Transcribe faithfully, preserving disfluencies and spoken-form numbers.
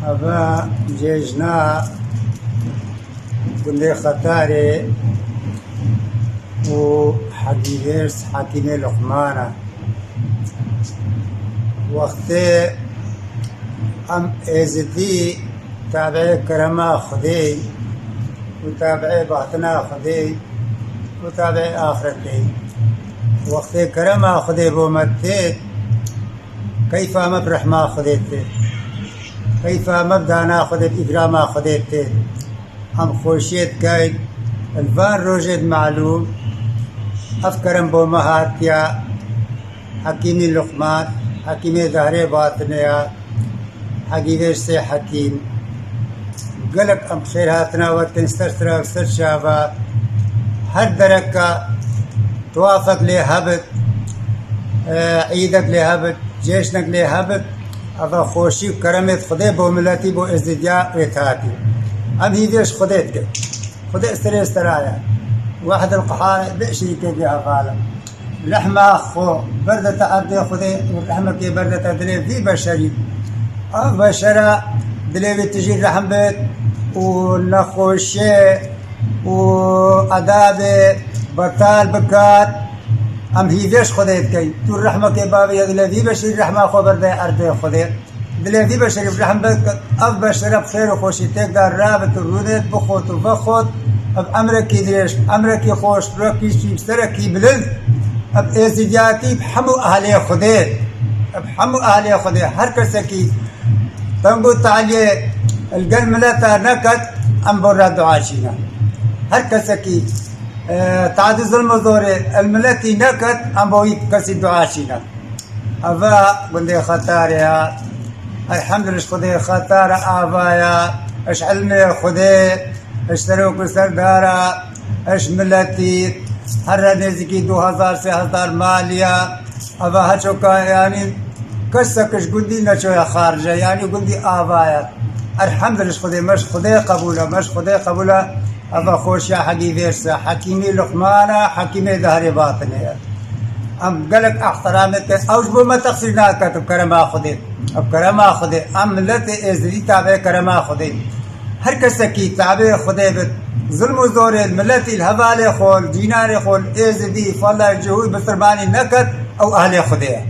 Eve cejna gundê Xetarê û Hekî Vêrs, Hekîmê Luqman e. Wextê em êzidî tabiê kerema Xwedê û tabiê batina Xwedê û tabiê axretê. Wextê kerema Xwedê bo me tê, keyfa me bi rehma Xwedê tê. Keyfa me bi dana Xwedê, bi îkrama Xwedê tê. Em xweşiyê dikeyn. Li van rojê de malûm ev kerem bo me hatiya Hekîmî Luqman, Hekîmê Zehrê Batinê ya, Hekî Vêrsê Hekîm. Gelek em xêr hatina we dikin ser sira û ser çava. Her dereka tuwafek lê hebit, e, îdek lê hebit, cêşnek lê hebit, eva xweşî û keremê Xwedê bo miletî, bo êzidiya wê hatî. Em hîvê ji Xwedê dikin. Xwedê serê sera ye. Wehd el qehar bê şirîkê bê heval e. Rehma xwe berdete erdê Xwedê û rehmekê berdete dilê vî beşerî. Ev beşera dilê wî tijî rehm bit û nexweşiyê û edabê betal bikat. Em hîvê ji Xwedê dikeyn. Tu rehmekê bavê ye dilê vî beşerî rehma xwe berde erdê Xwedê. Dilê vî beşerî rehm bike, ev beşere bi xêr û xweşî têk de rabit û rûnêt, bixwet û vexwet, bi emrekî dirêj, bi emrekî xweş, bi rekî şî, bi serekî bilind, bi êzidiyatî, bi hemû ahlê Xwedê, bi hemû ahlê Xwedê, her kesekî teng û taliyê li gel mileta neket, em bo re dua çîne. Her kesekî, e, tadî zilm û zorê li miletî neket, em bo wî kesî dua çîne. Eva gundê Xetarê ya. Elhamdülillah, Xwedê Xetar ava ya. Eş ilmê Xwedê, eş serok û serdara, eş miletî, here nêzîkî du hezar, sê hezar maliya. Eva heçoka, yanî, kesek ji gundî neçoya xarice, yanî gundî ava ya. Elhamdülillah, Xwedê, me ji Xwedê qebûl e, me ji Xwedê qebûl e. Eva xweşiya Hekî Vêrs e, Hekîmî Luqman e, Hekîmê Dehrê Batinê ye. Em gelek ehtiramê te, ew ji bo me texsîr naket, bi kerema Xwedê. Bi kerema Xwedê. Em miletê êzidî tabê kerema Xwedê. Her kesekî tabê Xwedê bit, zilm û zorê li miletî, li hevalê xwe, li cînarê xwe, li êzidî, fela, cihûy, bisilmanî neket, ew ahlê Xwedê ye.